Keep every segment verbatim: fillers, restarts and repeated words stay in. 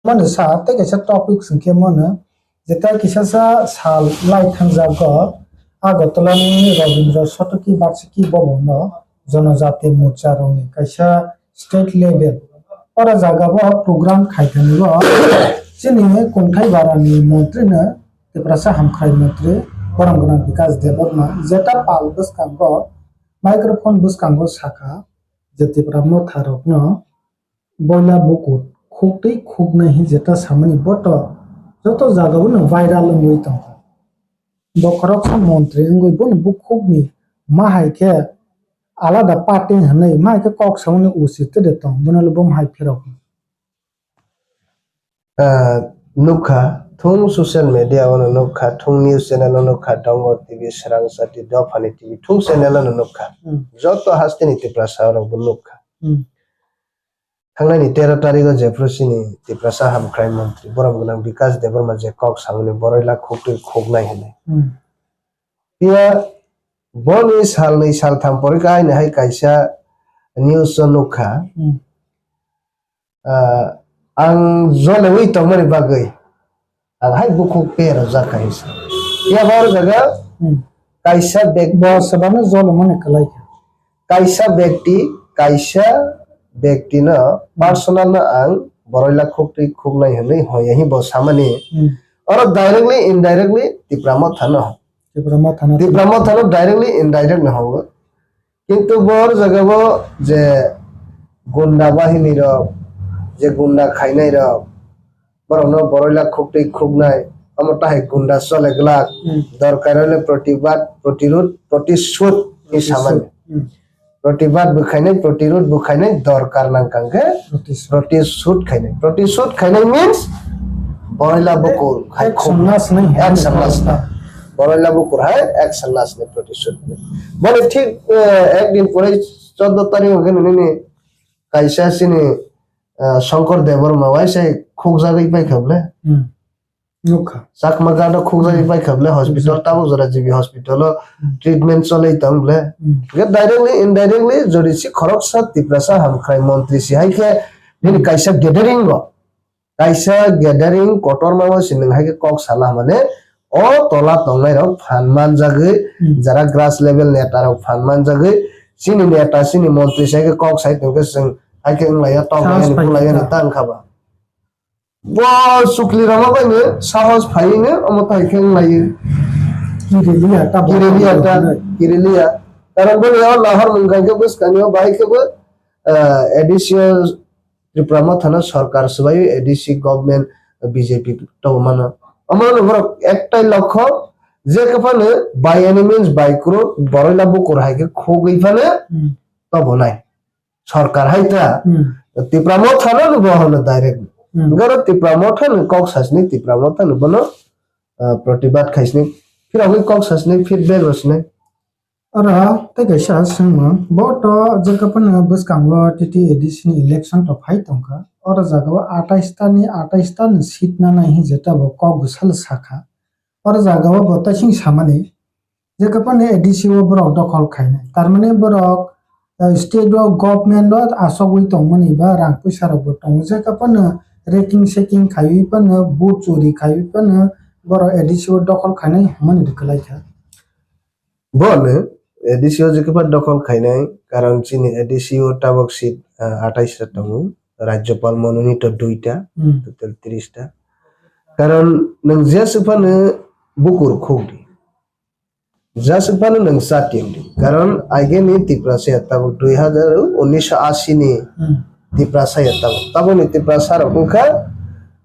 Mano sa tei kaisa topic hwnkhe mano, jeta kisa sa sal lai thangjago Agartala ni Rabindra Sataki Varshiki Bhavan no Janajati Morcha rok ni kaisa state level oro jaga bo program khai thani bo chini kongthai bara ni montri no Tiprasa hamkrai montri borom gwnang Bikash Debbarma jeta pal bwskango microphone bwskango sakha je Tipra motha rok no boila bukur khuk tei khuknai hin jeta samani boto joto jagao no viral wngwi tongkha. Bo khoroksa montri wngwi bono bukhukni ma hai khe alada party hwnwi ma hai khe kok samani usi tede tong bono bo hai phirok. Ah, nukha, thung social media o no nukha, thung news channel o nukha, Dongor T V, Swrang Sati, Dophani T V, thung channel o no nukha. Hmm. Joto hasteni Tiprasa rok bo nukha. Hmm. Thangnaini tero tarikh o jephru chini Tiprasa hamkrai montri borom gwnang Bikash Debbarma je kok samani boroi la khuk twi khuk nai hwnwi. Hmm. Phiya boni salnwi saltham porikha aini hai kaisa news o nukha. Hmm. Ah, ang jolewi tongmani bagwi ang hai bukhuk perojak kha hinsa. Phiya ba oro jaga Hmm. kaisa bek- Bo sebano jolomani kwlai kha. Kaisa bekti, kaisa bekti no Hmm. personal no ang boroi la khuk twi khuk nai hwnwi hoya hi bo samani. Hmm. Oro directly, indirectly Tipra motha no. Tipra motha no. Tipra motha no directly, indirect no hogo. Kintu bor jaga bo je gunda bahini rok, je gunda khainai rok, borok no boroi la khuk twi khuk nai, omo tahai gunda chole glak, Hmm. dorkar hole protibad, protirud, protishud ni samani. Hmm. Protibad bo khainai, protirud bo khainai, dorkar nang kang khe Protishud. Protishud khainai. Protishud khainai means boroi la bukur hai khuk. Action na swnai hai. Action na swnai. Boroi la bukur hai action na swnai protishud. Boni thik, eh, ek din pore choddo tarikh hwnkhe nini kaisa chini, eh, Shankar Debbarma waisa khukjagwi paikha ble. Hmm. Nukha. Chakma gado khukjagwi Hmm. paikha ble hospital, Exactly. tabuk jora G B hospital o Hmm. treatment cholwi tong ble. Hmm. Hwnkhe directly, indirectly, jodi si khoroksa Tiprasa hamkrai montri si hai khe nini Hmm. kaisa gathering o, kaisa gathering kotorma o si nwng hai khe kok sala mane o tola tongnai rok phan manjagwi, Hmm. jara grass level neta rok phan manjagwi, chini neta, chini montri si hai khe kok sai tong khe chwng hai khe wng lai ya, tok Chance lai ya, phai bulai ya, kha. Tang kha ba. Bo chukli rama bai no sahos phai no omo tai khe wng lai. Kiriliya ta bo Kiriliya ta, hwnwi. Kiriliya. Karon boni o nahor mung kha khe bwskang o bahai khe bo, ah, A D C o Tripura Motha no sorkar swbai A D C government B J P to mano. Omo no borok ektai lokho je khe phano by any means by crook boroi la bukur hai khe khogwi phano Hmm. to bo nai. Sorkar hai ta. Hmm. Tipra Motha no bo hono direct. Hmm. Garo Tipra Motha no kok sasni Tipra Motha no bono, ah, protibad khaisni. Phirogwi kok sasni feedback rosni. Oro tei kaisa swngmung. Bo to jekapano bwskango T T A D C ni election to phai tongkha. Oro jagao atais ta ni atais ta ni seat nanai hinwi jeta bo kok bwsalo sakha. Oro jagao bo taising samani. Jekapano A D C o borok dokhol khainai. Tarmani borok, eh, state o government o asogwi tongmani ba rang puisa rok bo tongo. Jekapano raking seking khaiwi phano, vote chori khaiwi phano borok A D C o dokhol khainai hwnmani rwkhlai kha. Bono A D C o jekapano dokhol khainai, karon chini A D C o tabok seat, ah, atais ta tongo. Rajyapal mononito duita, Hmm. Total tris ta. Karon nwng jeswk phano bukur khukdi. Jaswk phano nwng chatiyokdi. Karon aigeni Tiprasa ya tabuk dui hazar unisho ashi ni Hmm. Tiprasa ya tabuk. Tabukni Tiprasa rok wngkha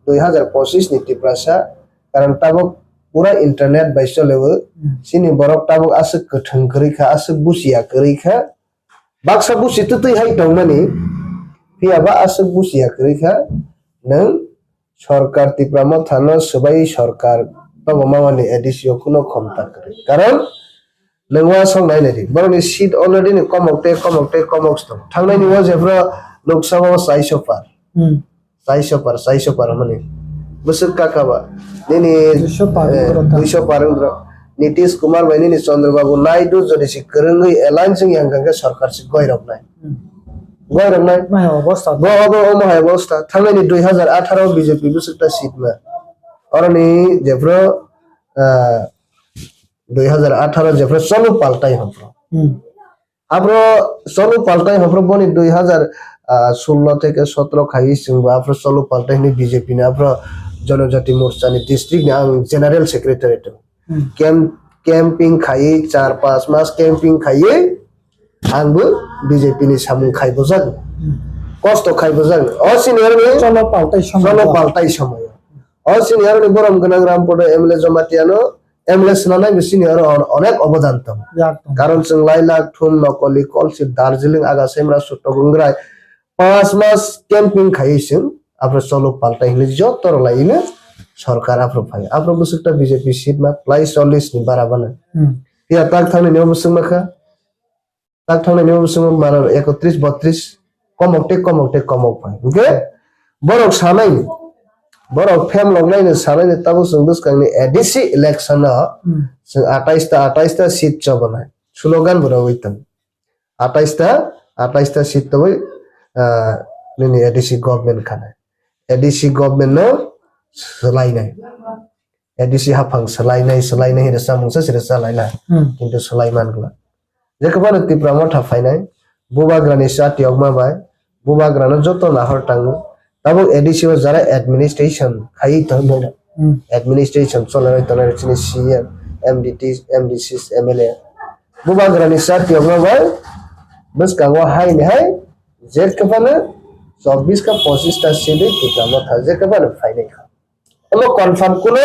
dui hazar pochis ni Tiprasa. Karon tabuk pura internet bai choleo. Hmm. Chini borok tabuk aswk kwthwng kwrwi kha, aswk buchiya kwrwi kha. Baksa busi twtwi hai tongmani, phiya ba aswk busiya kwrwi kha, nwng sorkar Tipra Motha no swbai sorkar tobo mamani A D C o kuno khomta kwrwi. Karon nwng uansuk nai nai di, borokni seat already ni komok tei komok tei komok se tongo. Thangnaini o jephru Lok Sabha o chaiso par. Hmm. Chaiso par, chaiso par hwnmani. Bwswk kaka ba. Nini, Duiso par eh, wngkha. Duiso par wngkha. Nitish Kumar bai nini Chandra Babu Naidu jodi se kwrwngwi alliance wngya hwnkha khe sorkar se goiroknai. Hmm. Goiroknai. Mai obostha. Bo obo omo hai obostha. Thangnani dui hajar atharo B J P bwswkta seat ma. Oroni jephru, ah, dui hajar atharo jephru cholo paltai hwnphru. Hmm. Aphro cholo paltai hwnphru boni dui hajar, ah, sullo theke sotro khaiwi chwngbo aphro cholo paltai hwnwi B J P ni aphro Janajati Morcha ni district ni ang general secretary to. Hmm. Camp, camping khaiwi char panch mas camping khaiwi ang bo B J P ni samung khai bujak. Hmm. Kosto khai bujak. O senior ni cholo paltai somoyo. Cholo paltai somoyo. O senior ni borom gwnang Rampada M L A Jamatia no M L A swnamnai bo senior on-, onek obodan tong. Yak tong. Karon chwng Lailak, Thum, Nokoli, Kolsip, Darjeeling, Agasaimra, Suttok, Wngrai, panch mas camping khaiwi chwng aphro cholo paltai hwnwi joto rwlaiwi no sorkar aphro phai. Aphro bwswkta B J P seat ma plai chollish ni bara bana. Hmm. Phiya tak thangni nw bwswk ma kha. Tak thangni nw bwswk ma mano ekotris, botris, komok tei komok tei komok phai. Hwnkhe borok sanai ni, borok phem loknai ni sanai ni tabuk chwng bwskang ni A D C election no Hmm. chwng atais ta, atais ta seat chobanai. Slogan bo rwui tong. Atais ta, atais ta seat toboi, ah, nini A D C government khana. A D C government no swlainai. A D C haphang swlainai, swlainai hinwi samung se siri swlainai. Hmm. Kintu swlai man gla. Je kwbangno Tipra Motha phainai, Bubagrani chati okma bai, Bubagrano joto nahor tango. Tabuk A D C o jara administration khai tongmani. Hmm. Administration cholai tongnai chini C M, M D T, M D C, M L A. Bubagrani chati okma bai bwskango haini hai je kwbangno chobbish ka pochish ta seat wi Tipra Motha je kwbangno phainai kha. Omo confirm kuno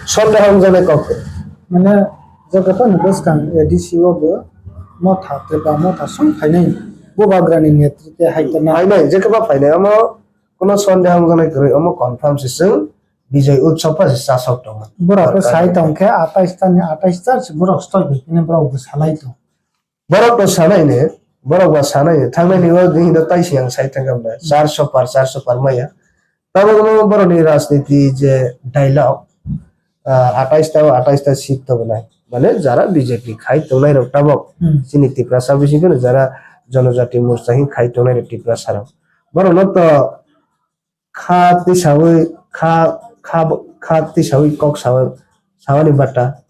sondeho wngjaknai kok kwrwi. Mane, jotono bwskang A D C o bo Motha, Tipra Motha song phainai, Bubagrani netrite hai tongna. Phainai, je kwbangma phainai, omo kuno sondeho wngjaknai kwrwi, omo confirm se chwng Bijay Utsav se chasok tongo. Borok khe sai tong khe atais ta ni atais ta se borok stoi bai khe borok bo salai tong. Borok no sanai ni, borok ba sanai ni, thangnai ni o hino tai se ang sai thangkha ba, charso par, charso par maya. Tabuk no borok ni rajniti je dialogue, ah, atais ta o, atais ta seat to belai. Mane jara B J P khai tongnai rok tabuk, Hmm. chini Tiprasa bising no jara Janajati Morcha hin khai tongnai rok Tiprasa rok. Borok no to kha tisawi, kha, kha, kha tisawi kok sawi, sawani bata.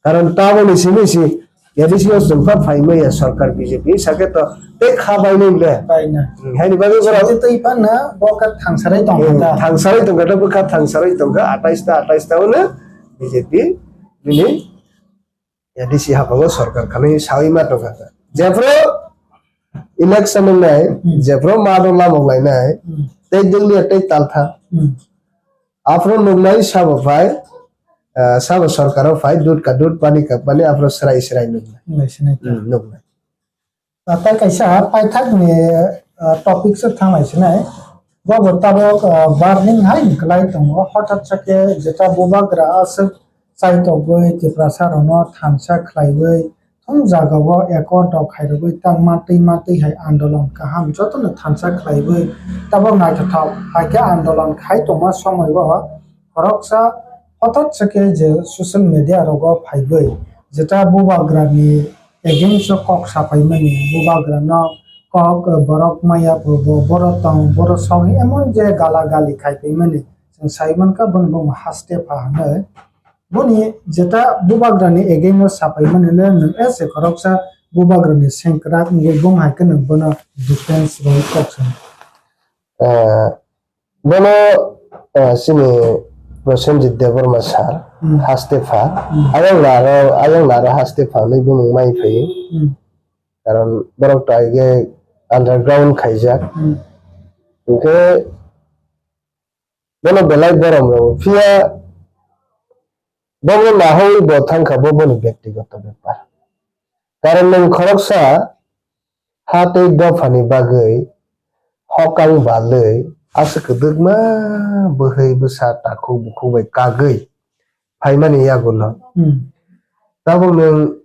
Karon taboni simi si A D C o chwngkha phaimaya sarkar B J P, sakhe to tei kha bainai le. Baina. Hmm, haini bagwi borok Sati twi panna bo kha thangsarai tongkha Hmm, ta. Thangsarai tongkha ta, bwkha thangsarai tongkha, atais ta, atais ta ono B J P nini A D C hapango sarkar khanwi sawi ma tongkha ta. Jephru election wngnai, Hmm. jephru mado lamok lainai, Hmm. tei dwnglia tei taltha. Hmm. Aphuru nuknai sabo phai, ah, sabo sarkaro phai, dud ka dud, pani ka pani, aphuru swrai swrai nuknai. Nuknai sinai ta. Hmm, nuknai. Tei kaisa paithakni, ah, topic se thanglai sinai. Bobo tabuk, ah, burning hai kwlai tongo. Hothat sa khe jeta bubagra aswk chaitokgwi Tiprasa rokno thansa khlaiwi thum jagao accord rok khairogwi tangma twi ma twi hai andolon kaham jotono thansa khlaiwi tabuk naithothok hai khe andolon khai tongma somoi o khoroksa hothat sa khe je social media rogo phaiwi jeta bubagrani against o kok sapaimani, bubagrano kok, borok maya purbo, boro tong, boro song, emon je gala gali khaipaimani, chwng sai mankha, bono buma haste pha hwnwi. Boni jeta bubagrani against o sapaimani le nwng ese khoroksa bubagrani sengkrak wngwi buma hai kheno bono defense rwui kok sano. Ah, Bono, ah, chini Prosenjit Debbarma sir, Hmm. haste pha. Hmm. Ayang naro, ayang naro haste pha hwnwi bumung mai phai. Hmm. Karon borok to aige underground khaijak. Hmm. Hwnkhe bono belai borom rwo. Phiya bono nahoi bo thangkha, bo boni byaktigoto bepar. Karon nwng khoroksa ha tei dophani bagwi hokang balwi aswk kwdwkma bwhwi bwsa takhuk bukhuk bai kagwi phaimani yagulo. Hmm. Tabuk nwng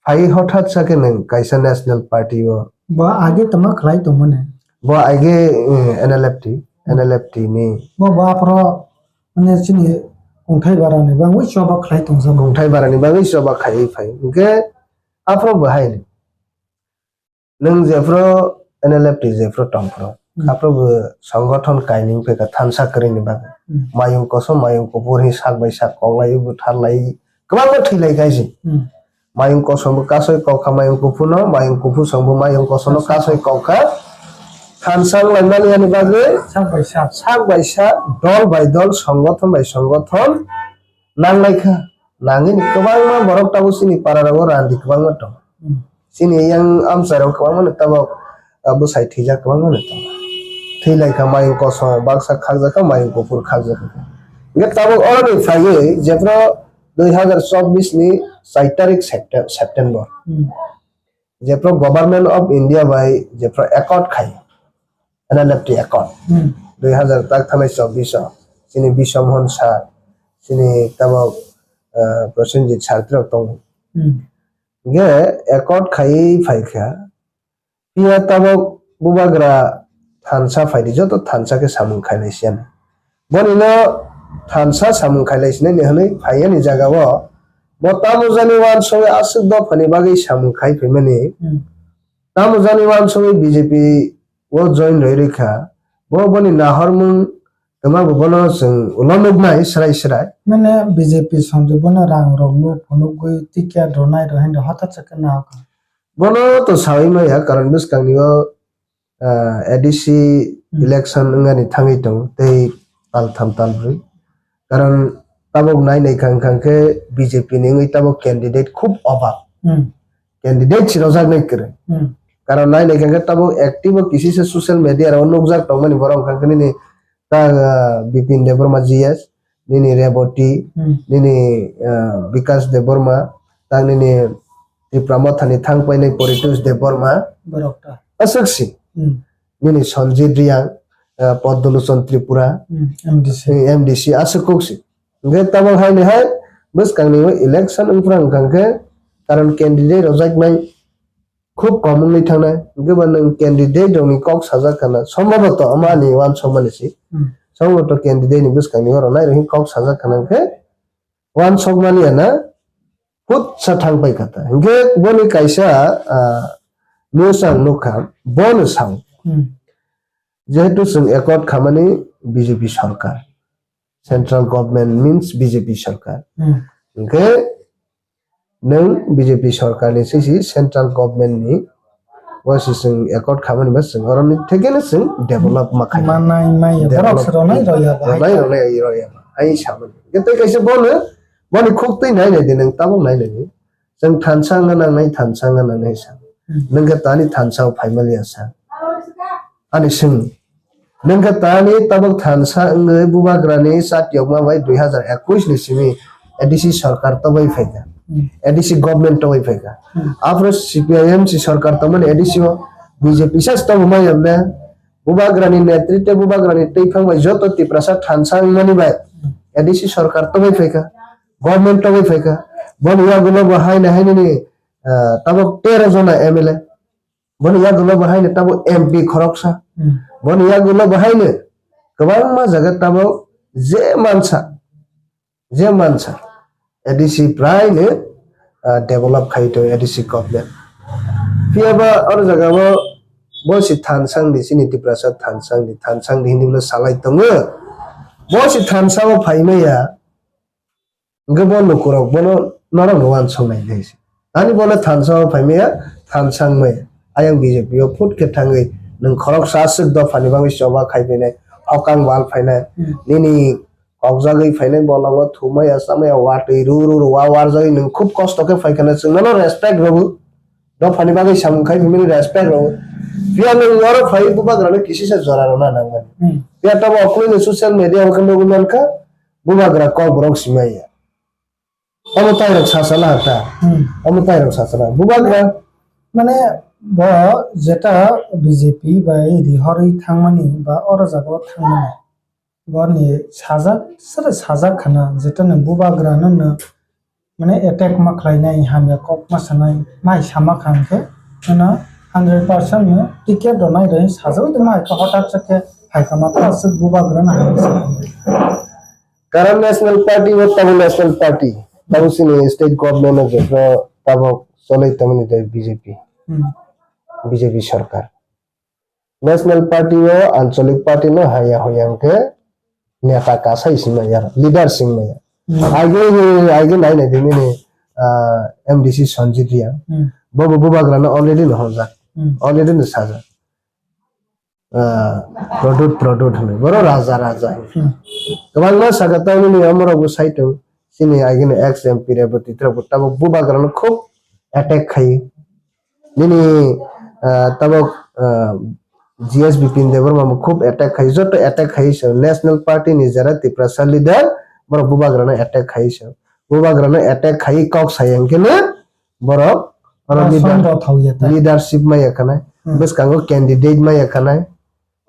phai hothat sa khe nwng kaisa national party o. Bo age tamo khlai tongmani. Bo age, eh, N L F T, N L F T ni. Bo, bo aphro, mane, chini Kungthai barani bagwi choba khlai tongjak. Kungthai barani bagwi choba khaiwi phai. Hwnkhe aphuru bo hai ni. Nwng jephuru N L F T jephuru tongphuru. Hmm. Aphuru bo songothon kaining phaikha thansa kwrwini bagwi. Hmm. Mayung kosom mayung kuphur hi sak bai sak koklaiwi butharlaiwi kwbangma thwilaikha se. Hmm. Mayung kosom bo kasoi kokha, mayung kuphur no, mayung kuphur song bo mayung kosom no kasoi kokha. Thansa wnglaimani yani bagwi sak bai sak, sak bai sak, dol bai dol, songothon bai songothon nanglaikha. Nangini kwbangma borok tabuk chini para rogo randi kwbangma tongo. Hmm. Chini yang amchai rok kwbangma no tabuk, ah, bwsai thwijak kwbangma no tongo. Thwilaikha mayung kosom, baksa khakjakha, mayung kuphur khakjakha. Hwnkhe tabuk oroni phaiwi jephru dui hazar chobbish ni char tarik Septe-, September. Hmm. Jephru Government of India bai jephru accord khai, N L F T accord. Hmm. Dui hazar tak thanai chobbish o chini Biswa Mohan sir, chini tabuk, ah, Prosenjit sir rok tongo. Hmm. Hwnkhe accord khai phaikha, phiya tabuk bubagra thansa phaidi, joto thansa khe samung khailai siyani. Boni no thansa samung khailai sinani hwnwi phaiyani jagao bo tamo jani uansugwi aswk dophani bagwi samung khai phaimani. Hmm. Tamo jani uansugwi B J P o join rwi rwkha. Bo boni nahormung twma bo bono chwng ulo nuknai srai srai. Mane B J P songwi bono rang rok nuk phunukgwi ticket rwnai rw hinkhe hothat se khe nahokha. Bono to sawi maya, karon bwskangni o, ah, A D C Hmm. election wngani thangwi tongo tei tal tham tal brwi. Karon tabuk nai nai kha wngkha khe B J P ni wngwi tabuk candidate khub obab. Hmm. Candidate si rwjaknai kwrwi. Hmm. Karon nai nai kha khe tabuk active o kisi se social media rok nukjak tongmani borok wngkha khe nini ta, ah, Bipin Debbarma G S, nini Reboti, Hmm. nini, ah, Bikas Debbarma, tang nini Tipra Mothani thang painai Poritosh Debbarma. Borok ta. Aswk si. Hmm. Nini Sanjit Reang, ah, Padmalochon Tripura, Hmm, M D C. eh, M D C aswk kok si. Hwnkhe tabuk hai ni hai bwskangni election wngphra wngkha khe karon candidate rwjaknai khub kom wngwi thangnai. Hwnkhe ba nwng candidate rokni kok sajak khana, sombhoboto omo ani uansukmani se. Hmm. Sombhoboto candidate ni bwskangni oro nai rokni kok sajak khana hwnkhe uansukmani ya na phutsa thang pai kha ta. Hwnkhe boni kaisa, ah, news ang nukha, bono sao. Hmm. Jehetu chwng accord khamani B J P sarkar, central government means B J P sarkar. Hmm. Hwnkhe nwng B J P sarkarni sisi central government ni bo se chwng accord khamani ba chwng oroni thekeno chwng develop ma khainai. Manai maya borok Develop se ronai roya ba hai. Ronai ronai roya ba hai samani. Tei kaisa bono boni khuk twi nai nai di nwng tabuk nai nai di. Chwng thansa wngna nangnai, thansa wngna nangnai sa. Hmm. Nwng khe tani thansa o phaimaliya sa. Ani swngni. Nwng khe tani tabuk thansa wngwi bubagrani chatiyokma bai dui hazar ekwis ni simi A D C sarkar tobwi phaikha. Hmm. A D C government tobwi phaikha. Hmm. Aphuru C P I M C sarkar tongmani A D C o B J P sa tongmani ya bole. Bubagrani netritwe bubagrani twiphang bai joto Tiprasa thansa wngmani bai A D C sarkar tobwi phaikha. Government tobwi phaikha. Boni yagulo bo haino hainini, ah, tabuk tero jona M L A. Boni yagulo bo haino tabuk M P khoroksa. Hmm. Boni yagulo bo haino kwbangma jaga tabuk je mansa, je mansa A D C praino, ah, develop khai tongo A D C government. Phiya ba oro jaga o bo se thansang di, chini Tiprasa thansang di, thansang di hinwi salai tongo. Bo se thansa o phaimaya. Hwnkhe bo lukurok bono norokno uansuknai nai se. Ani bono thansa o phaimaya, thansang maya. Ayang B J P o phut khe thangwi nwng khoroksa aswk dophani bagwi choba khai phainai, hokang wal phainai, Hmm. nini kokjagwi phainai, bolongo thumaya, chamaya, watwi ru ru ru wa warjagwi nwng khub kosto khe phaikha na chwng nono respect rwo. Dophani bagwi samung khai phimani respect rwo. Phiya nwng oro phai bubagrano kisisa jora rwna nangmani. Hmm. Phiya tamo okhwlwino social media o khe nugwi mankha, bubagra kokborok simaya. Omo tairok sasala ha ta. Hmm. Omo tairok sasala. Bubagra. Mane bo jeta B J P bai rihorwi thangmani ba oro jaga o thangmani. Boni sajak, sere sajak khana, jeta ni bubagra no, no, mane attack ma khlainai, hamya kok ma sanai, mai sama kha hwnkhe, no, hundred percent no ticket rwnai rwi sajagwi tongma hai khe hotat se khe hai kha ma ta aswk bubagra no hamya sa. Karon National Party o tamo National Party, tamo sini state government o jepro tamo cholai tamo ni dai B J P, Hmm. B J P sarkar. National Party o anchalik party no haya hoya hwnkhe neta kasai singmaya, leader singmaya. Hmm. Aige, aige nai nai di nini, ah, M D C Sanjit Riang. Hmm. Bo bo bubagra no already no hojak. Hmm. Already no sajak. Ah, product, product hwnwi. Boro raja, raja. Hmm. Kwbangma saka tangmani omorok bo sai tong. Chini agini ex M P Reboti Tripura bo tabuk bubagrano khub attack khai. Nini, ah, tabuk, ah, G S Bipin Debbarma bo khub attack khai. Joto attack khai se National Party ni jara Tiprasa leader borok bubagrano attack khai se. Bubagrano attack khai kok sai hwnkhe no borok oro Ba leader, songdo thauya ta. Leadership maya khanai. Hmm. Bwskango candidate maya khanai.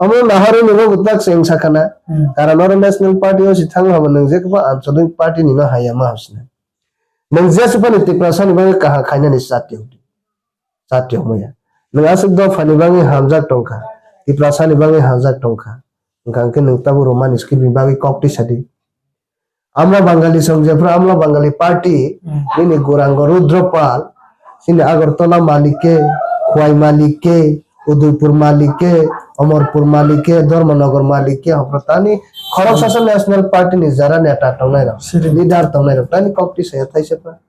Omo nahari ni bo tak se wngsa khana. Hmm. Karon oro National Party o si thang habo nwng je kwbang anchalik party ni no haya ma hosna. Nwng je supa ni Tiprasa ni bagwi kaham khainani chatiyok. Chatiyok maya. Nwng aswk dopha ni bagwi hamjak tongkha. Tiprasa ni bagwi hamjak tongkha. Hwnkha hwnkhe nwng tabuk Roman script ni bagwi kok twi sadi. Amla Bangali song jephru Amla Bangali party, Hmm. nini Gurango Rudropal, sini Agartala Malike, Khwai Malike, Udaipur Malike, Omorpur Malike, Dharmanagar Malike, hopro tani khorok Hmm. sasa National Party ni jara neta tongnai rok, Siri. Leader tongnai rok, tani kok twi saya thaisa pa.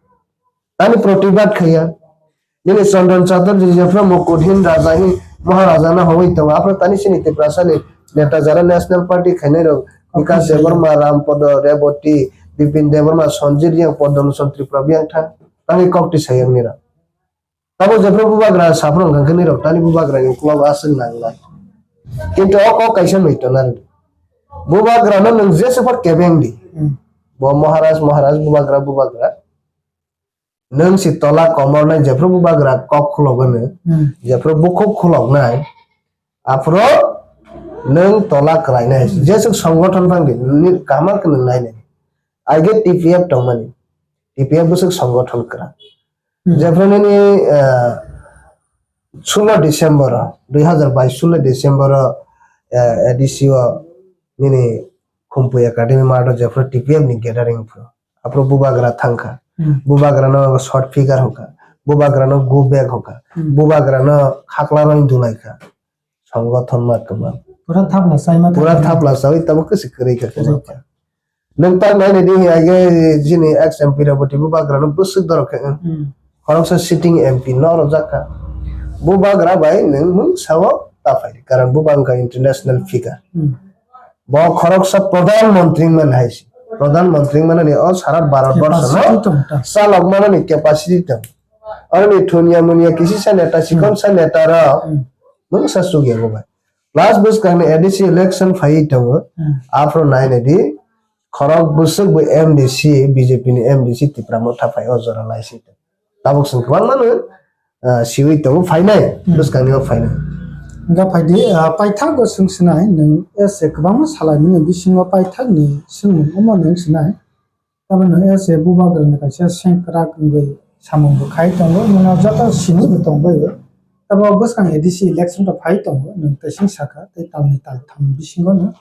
Tani protibad khaiya. Nini Chandran Chatterjee jephru Mukuthin Raja hi Maharaja no hongwi tongo. Aphuru tani sini Tiprasa ni neta jara National Party khainai rok Bikas Debbarma, Ram Podo Reboti, Bipin Debbarma, Sanjit Riang, Padma Bhushan Tripura Biang tha. Tani kok twi sayang ni rok. Tabo jephru bubagra saphru hwnkha khe ni rok tani bubagra ni ukulok aswk nangnai. Kintu o kok kaisa mui tona rwdi. Bubagra no nwng jesa phar kebeng di. Hmm. Bo Maharaj, Maharaj, bubagra, bubagra. Nwng si tola komornai jephru bubagra kok khulogano, Hmm. jephru bukhuk khuloknai, aphuru nwng tola kwlainai. Jeswk songothon phang di, nini kaham khe nwng nainai. Aige T P F tongmani, T P F bwswk songothon kwrak. Hmm. Jephru nini, ah, sulo December o, dui hazar bais sulo December o, ah, A D C o nini Khumpui Academy mart o jephru T P F ni gathering phuru. Aphuru bubagra thangkha. Hmm. Bubagra no short figure hokha. Bubagra no go back hokha. Hmm. Bubagra no khakla roi dulai kha. Songothon ma kwbang. Pura thapla sai ma Pura thapla. Thapla sawi tabo kwswi kwrwi kha. Kwrwi kha. Nwng tak nai nai di hai age jini ex M P rok bo tei bubagra no bwswk dorok khe. Hmm. Khoroksa sitting M P no rojak kha. Bubagra bai nwng mung sao ta phai. Karon bubagra international figure. Hmm. Bo khoroksa Pradhan Mantri man hai se. Pradhan Mantri manani o sara Bharat borsho no Capacity tong ta. Chalok manani capacity tong. Aroni thunia munia kisi sa neta, sikon Hmm. sa neta rok Hmm. mungsa sugya bo bai. Plus bwskang ni A D C election phai tongo. Hmm. Aphro nai nai di khorok bwswk bo M D C, B J P ni M D C Tipra Motha phai o jora lai si. Tabuk chwng kwbangma no, ah, siwi tongo, phainai, Hmm. bwskangni o phainai. Hwnkha phaidi, ah, paithak o swng sinai, nwng ese kwbangma salaimani bisingo paithakni swngmung omo nwng sinai. Tabuk nwng ese bubagrani kaisa sengkrak wngwi samung bo khai tongo, nwng joto sini bo tongbaio. Tabuk bwskang A D C election rok phai tongo, nwng tei sing sakha, tei talni taltham bisingo no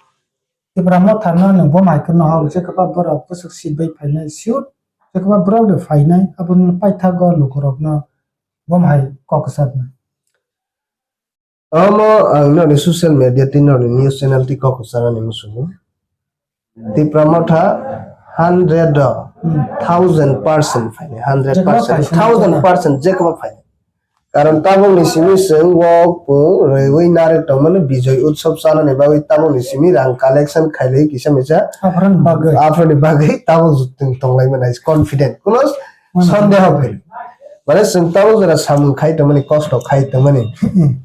Tipra Motha no nwng bo mai kwrwino hok, je kwbangma borok bwswk seat bai phainai, siyot je kwbangma borok de phainai, abono paithago lukurokno bo mai kok kwcharnai. Omo ang nini social media tei nini news channel tei kok kwcharnani muchungo. Tipra Motha hundred o Hmm. thousand percent phainai, hundred percent, Je kwbangma phaisano thousand percent je kwbangma phainai. Karon tabukni simi chwng wok bo rwiwi narwk tongmani Bijoy Utsav chanani bagwi tabukni simi rang collection khailai kisa misa Aphuruni bagwi. Aphuruni bagwi tabuk chwng tonglaimani confident, kuno Hmm. sondeho kwrwi. Mane chwng tabuk jora samung khai tongmani, kosto khai tongmani. Hmm.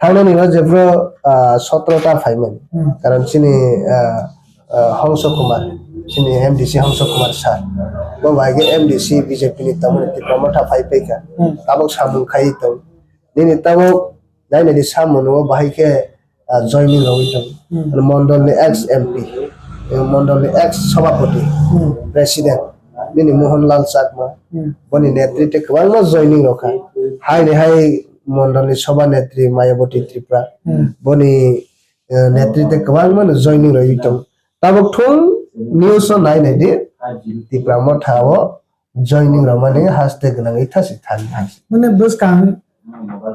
Thangnani o jephru, ah, sotro ta phaimani. Hmm. Karon chini, ah, ah, Hongso Kumar, chini M D C Hongso Kumar sir. Bo bai khe M D C B J P ni tongmani Tipra Motha phai paikha. Hmm. Tabuk samung khai tong. Nini tabuk nai nai di samung o bahai khe, ah, joining rogwi tong. Hmm. Mondol ni ex M P, eh, Mondol ni ex Sabhapati, Hmm. President, nini Mohanlal Chakma. Hmm. Boni netrite kwbangma joining rokha. Hai ni hai Mondol ni Sabha Netri Mayawati Tripura. Hmm. Boni eh, netrite kwbangma no joining rogwi tongo. Tabuk thung News o nai nai di, Tipra Motha o joining rok mani haste gwnangwi thasi thani hai. Mane bwskang,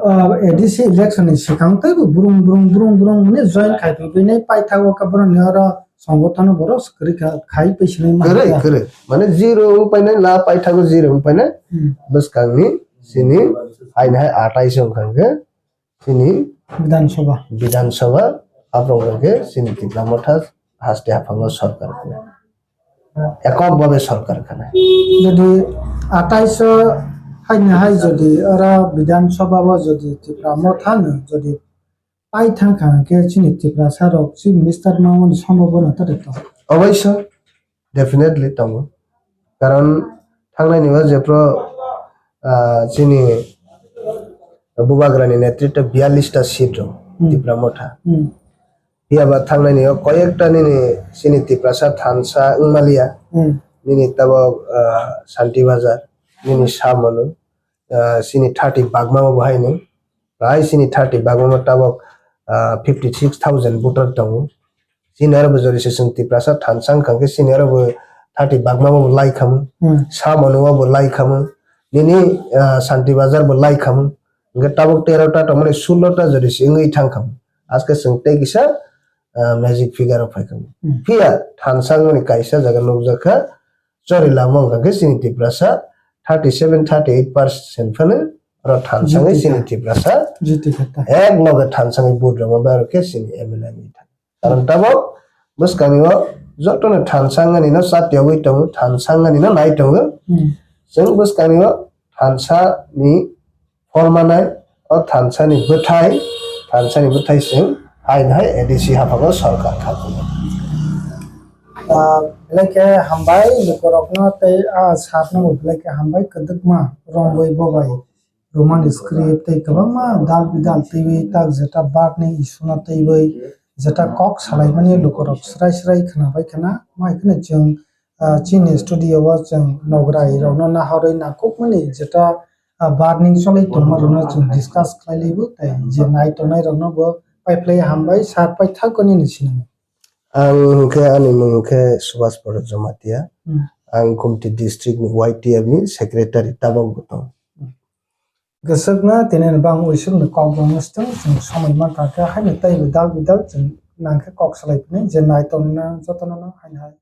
uh, A D C election ni sikang tei bo burung burung burung burung mane join khai phi phi nai paithago ka borok ni oro songothano borok swkri kha khai phi sinai ma Kwrwi, ha. Kwrwi. Mane zero wng painai, la paithago zero wng painai. Hmm. Bwskang ni sini hai nai atais wng kha khe sini Bidhan Sabha. Bidhan Sabha, aphuru hwnkhe sini Tipra Motha haste haphango sorkar khna. Ekok bhabe sorkar khna. Jodi atais o haini hai jodi oro Bidhan Sabha o jodi Tipra Motha no jodi pai thang kha hwnkhe chini Tiprasa rok Chief Minister ma wngmani sombhabona tari tong. Oboiso, definitely tongo. Karon thangnai ni o jephru, ah, chini Bubagrani netritwo biyallis ta seat rok Hmm. Tipra Motha. Hmm. Phiya ba thangnai ni o koyekta nini chini Tiprasa thansa wngmaliya. Hmm. Nini tabok, ah, Santi Bazar, nini Samonu, ah, chini thirty bagma bo haino. Prai chini thirty bagma tabok, ah, fifty six thousand voter tongo. Chini aro bo jodi se chwng Tiprasa thansa wngkha khe chini aro bo thirty bagma bo lai khamu. Hmm. Samonu bo lai khamu. Nini, ah, Santi Bazar bo lai khamu. Hwnkhe tabok tero ta tongmani sullo ta jodi se wngwi thang khamu. Aske chwng tei kisa, ah, magic figure o phai khamu. Hmm. Phiya thansa wngmani kaisa jaga nukjak kha chori lama wngkha khe chini Tiprasa thirty seven, thirty eight percent phano oro thansangwi Jiti chini kha. Tiprasa Jiti kha ta. Ek loge thansangwi vote rwma bai oro khe chini M L A wngwi thang. Karon tabok bwskangni o jotono thansangani no chatiyogwi tongo, thansangani no nai tongo. Hmm. Chwng bwskangni o thansa ni phor manai, o thansa ni bwthai, thansa ni bwthai chwng hai hai A D C haphango sorkar kha. Ah, belai khe hambai lukurokno tei a sakno bo belai khe hambai kwdwkma romwi bobai. Roman script tei kwbangma dal bidal twiwi tak jeta barni issue no twiwi jeta kok salaimani lukurok srai srai khwnabai khwna mai khwna chwng, ah, chini studio o chwng nograi rokno nahorwi nangkukmani jeta, ah, barni choli tongma rokno chwng discuss khlai laibo tei je nai tongnai rokno bo paiphlai hambai sar paithakgwi nini sinamo. Ang hwnkhe ani mung hwnkhe Subhash Poro Jamatia. Hmm. Ang Gumti district ni Y T F ni secretary tabok bo tong. Kwchwkno tini bang uisukni kok bo mwstwng chwng somoi mankha khe haino tei bidal bidal chwng nangkhe kok salai phini je nai tongna jotono no haino hai